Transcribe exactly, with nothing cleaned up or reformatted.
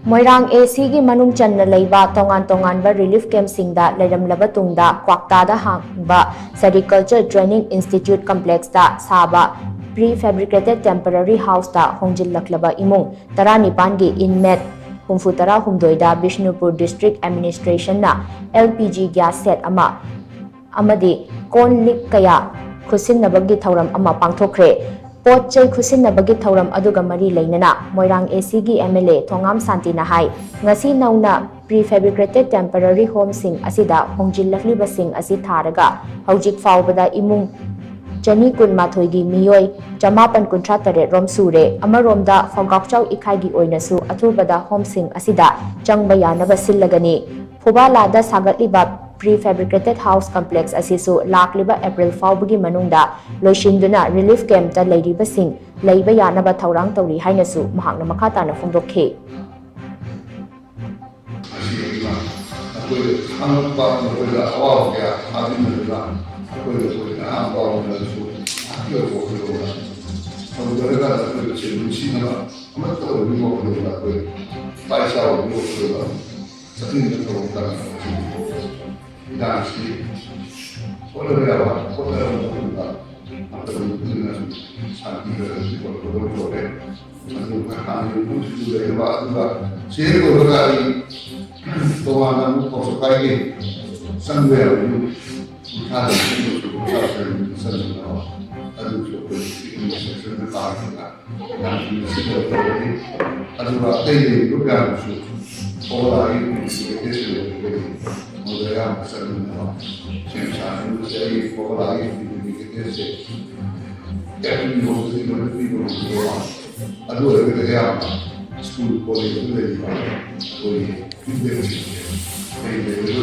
ꯃꯣꯏꯔꯥꯡ ꯑꯦ ꯁꯤꯒꯤ ꯃꯅꯨꯡ ꯆꯟꯅ ꯂꯩꯕ ꯇꯣꯉꯥꯟ ꯇꯣꯉꯥꯟꯕ ꯔꯤꯂꯤꯐ ꯀꯦꯝꯞꯁꯤꯡꯗ ꯂꯩꯔꯝꯂꯕ ꯇꯨꯡꯗ, ꯀ꯭ꯋꯥꯛꯇꯥꯗ ꯍꯥꯡꯕ ꯁꯦꯔꯤꯀꯜꯆꯔ ꯇ꯭ꯔꯦꯅꯤꯡ ꯏꯟꯁꯇꯤꯇ꯭ꯌꯨꯠ ꯀꯝꯄ꯭ꯂꯦꯛꯁꯇ ꯁꯥꯕ ꯄ꯭ꯔꯤ ꯐꯦꯕ꯭ꯔꯤꯀꯦꯇꯦꯗ ꯇꯦꯝꯄꯔꯔꯤ ꯍꯥꯎꯁꯇ ꯍꯣꯡꯖꯤꯜꯂꯛꯂꯕ ꯏꯃꯨꯡ ꯇꯔꯥꯅꯤꯄꯥꯟꯒꯤ ꯏꯟꯃꯦꯠ ꯍꯨꯝꯐꯨ ꯇꯔꯥꯍꯨꯝꯗꯣꯏꯗ ꯕꯤꯁꯅꯨꯄꯨꯔ ꯗꯤꯁꯇ꯭ꯔꯤꯛ ꯑꯦꯗꯃꯤꯅꯤꯁꯇ꯭ꯔꯦꯁꯟꯅ L P G gas set ꯑꯃ ꯑꯃꯗꯤ ꯀꯣꯟ ꯂꯤꯛ ꯀꯌꯥ ꯈꯨꯠꯁꯤꯟꯅꯕꯒꯤ ꯊꯧꯔꯝ ꯑꯃ ꯄꯥꯡꯊꯣꯛꯈ꯭ꯔꯦ꯫ ꯄꯣꯠ ꯆꯩ ꯈꯨꯠꯁꯤꯟꯅꯕꯒꯤ ꯊꯧꯔꯝ ꯑꯗꯨꯒ ꯃꯔꯤ ꯂꯩꯅꯅ ꯃꯣꯏꯔꯥꯡ ꯑꯦ ꯁꯤꯒꯤ ꯑꯦꯝ ꯑꯦꯜ ꯑꯦ ꯊꯣꯉꯥꯝ ꯁꯥꯟꯇꯤꯅ ꯍꯥꯏ, ꯉꯁꯤ ꯅꯧꯅ ꯄ꯭ꯔꯤ ꯐꯦꯕ꯭ꯔꯤꯀꯦꯇꯦꯗ ꯇꯦꯝꯄꯔꯔꯤ ꯍꯣꯝꯁꯤꯡ ꯑꯁꯤꯗ ꯍꯣꯡꯖꯤꯜꯂꯛꯂꯤꯕꯁꯤꯡ ꯑꯁꯤ ꯊꯥꯔꯒ ꯍꯧꯖꯤꯛ ꯐꯥꯎꯕꯗ ꯏꯃꯨꯡ ꯆꯅꯤ ꯀꯨꯟꯃꯥꯊꯣꯏꯒꯤ ꯃꯤꯑꯣꯏ ꯆꯃꯥꯄꯟ ꯀꯨꯟꯊ꯭ꯔꯥ ꯇꯔꯦꯠ ꯔꯣꯝ ꯁꯨꯔꯦ꯫ ꯑꯃꯔꯣꯝꯗ ꯐꯥꯎꯒꯥꯛꯆꯥꯎ ꯏꯀꯥꯏꯒꯤ ꯑꯣꯏꯅꯁꯨ ꯑꯊꯨꯕꯗ ꯍꯣꯝꯁꯤꯡ ꯑꯁꯤꯗ ꯆꯪꯕ ꯌꯥꯅꯕ ꯁꯤꯜꯂꯒꯅꯤ꯫ ꯐꯨꯕꯥꯂꯥꯗ ꯁꯥꯒꯠꯂꯤꯕ ꯄ꯭ꯔꯤ ꯐꯦꯕ꯭ꯔꯤꯀꯦꯇꯦꯗ ꯍꯥꯎꯁ ꯀꯝꯄ꯭ꯂꯦꯛꯁ ꯑꯁꯤꯁꯨ ꯂꯥꯛꯂꯤꯕ ꯑꯦꯄ꯭ꯔꯤꯜ ꯐꯥꯎꯕꯒꯤ ꯃꯅꯨꯡꯗ ꯂꯣꯏꯁꯤꯟꯗꯨꯅ ꯔꯤꯂꯤꯐ ꯀꯦꯝꯞꯇ ꯂꯩꯔꯤꯕꯁꯤꯡ ꯂꯩꯕ ꯌꯥꯅꯕ ꯊꯧꯔꯥꯡ ꯇꯧꯔꯤ ꯍꯥꯏꯅꯁꯨ ꯃꯍꯥꯛꯅ ꯃꯈꯥ ꯇꯥꯅ ꯐꯣꯡꯗꯣꯛꯈꯤ꯫ ꯑꯁꯤꯅ ꯑꯩꯈꯣꯏꯗ ꯈꯪꯂꯛꯄ, ꯃꯈꯣꯏꯗ ꯑꯋꯥꯕ ꯀꯌꯥ ꯊꯥꯃꯤꯟꯅꯗꯨꯅ ꯑꯩꯈꯣꯏꯗ ꯑꯩꯈꯣꯏ ꯑꯍꯥꯟꯕ ꯑꯣꯏꯅꯁꯨ ꯍꯥꯞꯄꯤꯔꯛꯄ ꯑꯩꯈꯣꯏꯗ ꯇꯧꯖꯔꯒ ꯑꯩꯈꯣꯏꯗ ꯁꯦꯜ ꯅꯨꯡꯁꯤꯅꯕ ꯑꯃꯠꯇ ꯑꯣꯏꯕꯒꯤ ꯋꯥꯈꯜꯂꯣꯟꯗ ꯑꯩꯈꯣꯏ ꯏꯄꯥ ꯏꯆꯥ ꯑꯣꯏꯕꯒꯤ ꯋꯥꯈꯜꯂꯣꯟꯗ ꯆꯠꯃꯤꯟꯅ ꯊꯧꯔꯝ ꯀꯌꯥ ꯏꯔꯥꯡꯁꯤ ꯍꯣꯠꯅꯕ ꯌꯥꯕ ꯍꯣꯠꯅꯔꯕ ꯃꯇꯨꯡꯗ ꯃꯇꯝ ꯄꯨꯝꯅ ꯁꯥꯟꯇꯤ ꯈꯔ ꯈꯔ ꯈꯔ ꯈꯔ ꯇꯧꯔꯦ꯫ ꯑꯗꯨꯒ ꯍꯥꯟꯅꯒꯤ ꯃꯐꯝꯁꯤꯁꯨ ꯂꯩꯔꯕ, ꯑꯗꯨꯒ ꯁꯤꯗꯩ ꯂꯣꯏꯔꯒ ꯑꯩ ꯇꯣꯉꯥꯟꯅ ꯑꯃꯨꯛ ꯄꯥꯎꯆꯧꯈꯥꯏꯒꯤ ꯆꯪꯕ ꯌꯥꯕ ꯌꯨꯝ ꯀꯨꯟꯊ꯭ꯔꯥ ꯂꯩꯕ ꯌꯨꯝ ꯀꯨꯟꯊ꯭ꯔꯥ ꯆꯪꯕ, ꯑꯗꯨꯁꯨ ꯑꯩꯈꯣꯏ ꯁꯦꯛꯁꯟꯗ ꯇꯥꯔꯒ ꯌꯥꯝ ꯊꯨꯅ ꯁꯤꯖꯤꯟꯅꯕ ꯇꯧꯔꯅꯤ꯫ ꯑꯗꯨꯒ ꯑꯇꯩ ꯂꯩꯔꯤꯕ ꯃꯌꯥꯝꯗꯨꯁꯨ ꯐꯣꯂꯥꯒꯤ ꯃꯣꯏꯗ ꯑꯌꯥꯝꯕ ꯆꯠꯃꯤꯟꯅꯕ ꯁꯦꯝ ꯁꯥꯅꯕꯁꯦ ꯑꯩ ꯐꯣꯂꯥꯒꯤ ꯀꯦꯇꯦꯁꯦ ꯀꯌꯥ ꯄꯤꯕ ꯂꯣꯏꯅ ꯄꯤꯕ ꯉꯝꯗꯕ꯫ ꯑꯗꯨ ꯑꯣꯏꯔꯒꯗꯤ ꯑꯌꯥꯝꯕ ꯁ꯭ꯀꯨꯜ ꯀꯣꯂꯦꯖꯇ ꯂꯩꯔꯤꯕ ꯑꯩꯈꯣꯏꯒꯤ ꯐꯤꯗꯕꯦꯛꯁꯤꯡꯁꯦ ꯀꯔꯤ ꯂꯩꯔꯤꯕ